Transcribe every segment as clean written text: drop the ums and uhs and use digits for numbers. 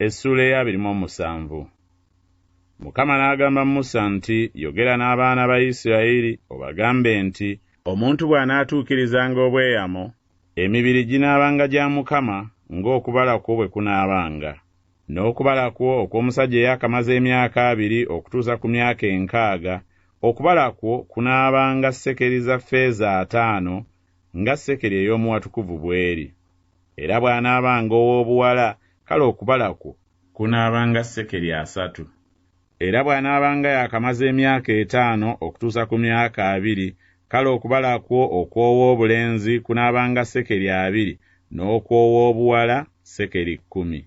Essuula ey'abiri mu omusanvu. Mukama n'agamba Musa nti, Yogera n'abaana ba Isirayiri, obagambe nti, Omuntu bw'anaatuukirizanga obweyamo, emibiri ginaabanga gya Mukama ng'okubala kwo bwe kunaabanga. N'okubala kwo okw'omusajja eyaakamaze emyaka abiri okutuusa ku myaka enkaaga, okubala kwo kunaabanga sekeri za ffeeza ataano, nga sekeri ey'omu watukuvu bw'eri. Era bw'anaabanga ow'obuwala, kale okubala kwo kunaabanga sekeri asatu. Era bw'anaabanga yaakamaze emyaka etaano okutuusa ku myaka abiri, kale okubala kwo okw'ow'obulenzi kunaabanga sekeri abiri, n'okw'ow'obuwala sekeri kkumi.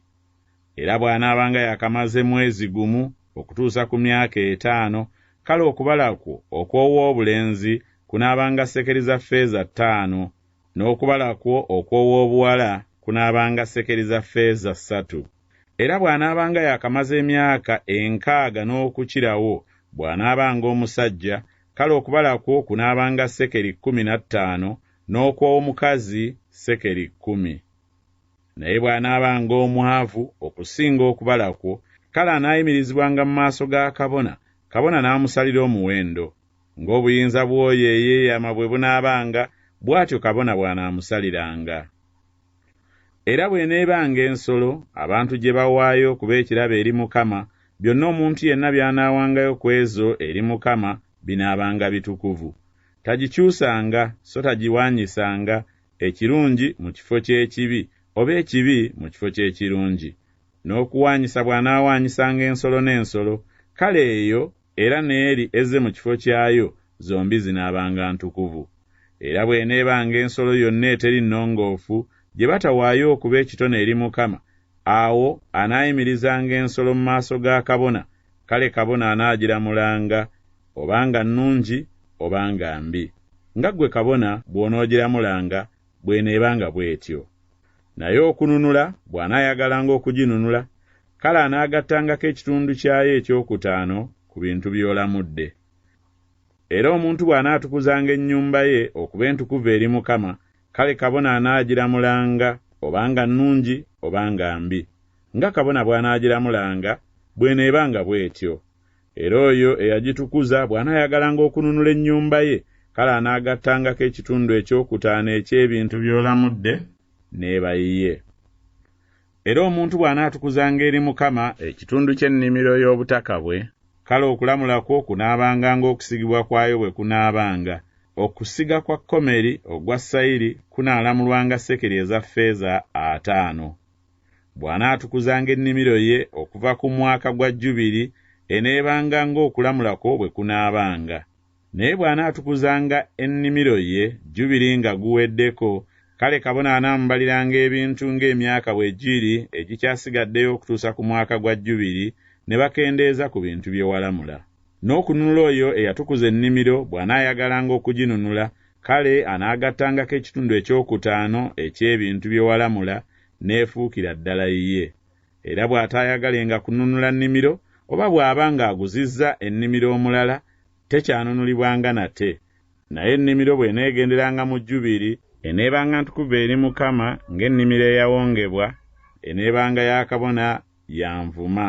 Era bw'anaabanga yaakamaze mwezi gumu okutuusa ku myaka etaano, kale okubala kwo okw'ow'obulenzi kunaabanga sekeri za ffeeza ttaano, n'okubala kwo okw'ow'obuwala kunaabanga sekeri za ffeeza ssatu. Era bw'anaabanga yaakamaze emyaka enkaaga n'okukirawo, bw'anaabanga omusajja, kale okubala kwo kunaabanga sekeri kkumi na ttaano, n'okw'omukazi sekeri kkumi. Naye bw'anaabanga omwavu okusinga okubala kwo, kale anaayimirizibwanga mu maaso ga kabona, kabona n'amusalira omuwendo. Ng'obuyinza bw'oyo eyeeyama bwe bunaabanga, bw'atyo kabona bw'anaamusaliranga. Era bw'eneebanga ensolo, abantu gye bawaayo okuba ekirabo eri Mukama, byonna omuntu yenna by'anaawangayo ku ezo eri Mukama binaabanga bitukuvu. Tagikyusanga so tagiwaanyisanga, ekirungi mu kifo ky'ekibi, oba ekibi mu kifo ky'ekirungi. N'okuwaanyisa bw'anaawaanyisanga ensolo n'ensolo, kale eyo era n'eri ezze mu kifo kyayo, zombi zinaabanga ntukuvu. Era bw'eneebanga ensolo yonna eteri nnongoofu, gye batawaayo okuba ekitone eri Mukama, awo anaayimirizanga ensolo mu maaso ga kabona, kale kabona anaagiramulanga, oba nga nnungi oba nga mbi. Nga ggwe kabona bw'onoogiramulanga, bw'eneebanga bw'etyo. Naye okununula bw'anaayagalanga okuginunula, kale anaagattangako ekitundu kyayo ekyokutaano ku bintu by'olamudde. Era omuntu bw'anaatukuzanga ennyumba ye okuba entukuvu eri Mukama, kale kabona anaagiramulanga, oba nga nnungi oba nga mbi. Nga kabona bw'anaagiramulanga, bw'eneebanga bw'etyo. Era oyo eyagitukuza bw'anaayagalanga okununula ennyumba ye, kale anaagattangako ekitundu ekyokutaano eky'ebintu by'olamudde, n'eba yiye. Era omuntu bw'anaatukuzanga eri Mukama ekitundu ky'ennimiro y'obutaka bwe, kale okulamula kwo kunaabanga ng'okusigibwa kwayo bwe kunaabanga, okusiga kwa komeri ogwa sayiri kunaalamulwanga sekeri eza ffeeza ataano. Bw'anaatukuzanga ennimiro ye okuva ku mwaka gwa Jjubiri, eneebanga ng'okulamula kwo bwe kunaabanga. Naye bw'anaatukuzanga ennimiro ye, Jjubiri nga guweddeko, kale kabona anaamubaliranga ebintu ng'emyaka bwe giri egikyasigaddeyo okutuusa ku mwaka gwa Jjubiri, ne bakendeeza ku bintu bye walamula. N'okununula oyo eyatukuza ennimiro bw'anaayagalanga okuginunula, kale anaagattangako ekitundu ekyokutaano eky'ebintu bye walamula, n'efuukira ddala yiye. Era bw'ataayagalenga kununula nnimiro, oba bw'aba ng'aguzizza ennimiro omulala, tekyanunulibwanga nate. Naye ennimiro bw'eneegenderanga mu Jjubiri, eneebanga ntukuvu eri Mukama ng'ennimiro eyawongebwa, eneebanga ya kabona ya nvuma.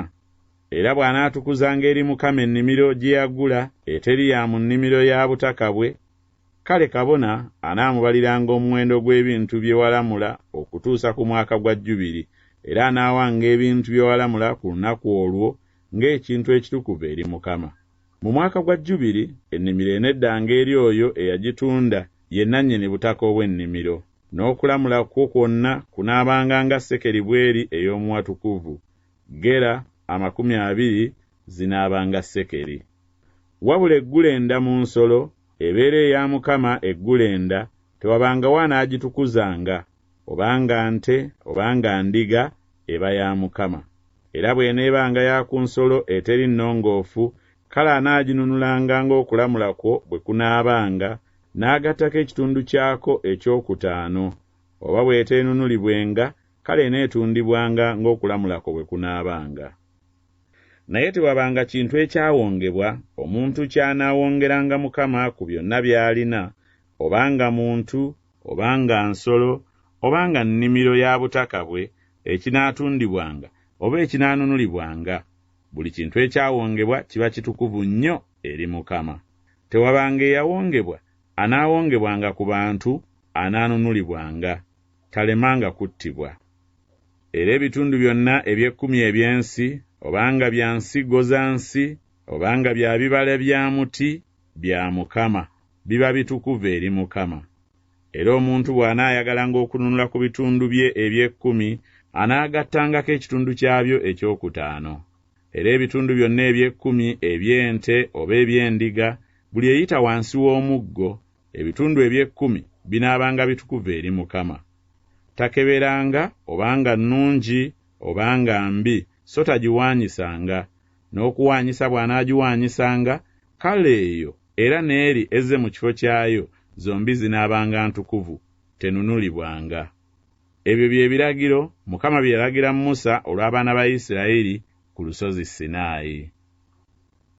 Era bw'anaatukuzanga eri Mukama ennimiro gye yagula, eteri ya mu nnimiro ya butaka bwe, kale kabona anaamubaliranga omuwendo gw'ebintu bye walamula okutuusa ku mwaka gwa Jjubiri, era anaawanga ebintu bye walamula ku lunaku olwo ng'ekintu ekitukuvu eri Mukama. Mu mwaka gwa Jjubiri, ennimiro eneddanga eri oyo eyagitunda, ye nnannyini butaka obw'ennimiro. N'okulamula kwo kwonna kunaabanga nga sekeri bw'eri ey'omu watukuvu, gera 20 zinaabanga sekeri. Wabula eggulenda mu nsolo, ebeera eya Mukama eggulenda, tewabangawo anaagitukuzanga, oba nga nte oba nga ndiga, eba ya Mukama. Era bw'eneebanga ya ku nsolo eteri nnongoofu, kale anaaginunulanga ng'okulamula kwo bwe kunaabanga, n'agattako ekitundu kyako ekyokutaano. Oba bw'eteenunulibwenga, kale eneetundibwanga ng'okulamula kwo bwe kunaabanga. Naye tewabanga kintu ekyawongebwa, omuntu ky'anaawongeranga Mukama ku byonna by'alina, oba nga muntu, oba nga nsolo, oba nga nnimiro ya butaka bwe, ekinaatundibwanga, oba ekinaanunulibwanga, buli kintu ekyawongebwa kiba kitukuvu nnyo eri Mukama. Tewabanga eyawongebwa anaawongebwanga ku bantu anaanunulibwanga, talemanga kuttibwa. Era ebitundu byonna eby'ekkumi eby'ensi, oba nga bya nsigo za nsi, oba nga bya bibala bya muti, bya Mukama, biba bitukuvu eri Mukama. Era omuntu bw'anaayagalanga okununula ku bitundu bye eby'ekkumi, anaagattangako ekitundu kyabyo ekyokutaano. Era ebitundu byonna eby'ekkumi eby'ente oba eby'endiga, buli eyita wansi w'omuggo, ebitundu eby'ekkumi binaabanga bitukuvu eri Mukama. Takeberanga oba nga nnungi oba nga mbi, so tagiwaanyisanga. N'okuwaanyisa bw'anaagiwaanyisanga, kale eyo era n'eri ezze mu kifo kyayo, zombi zinaabanga ntukuvu, tenunulibwanga. Ebyo bye biragiro Mukama bye yalagira Musa olw'abaana ba Isirayiri ku lusozi Sinaayi.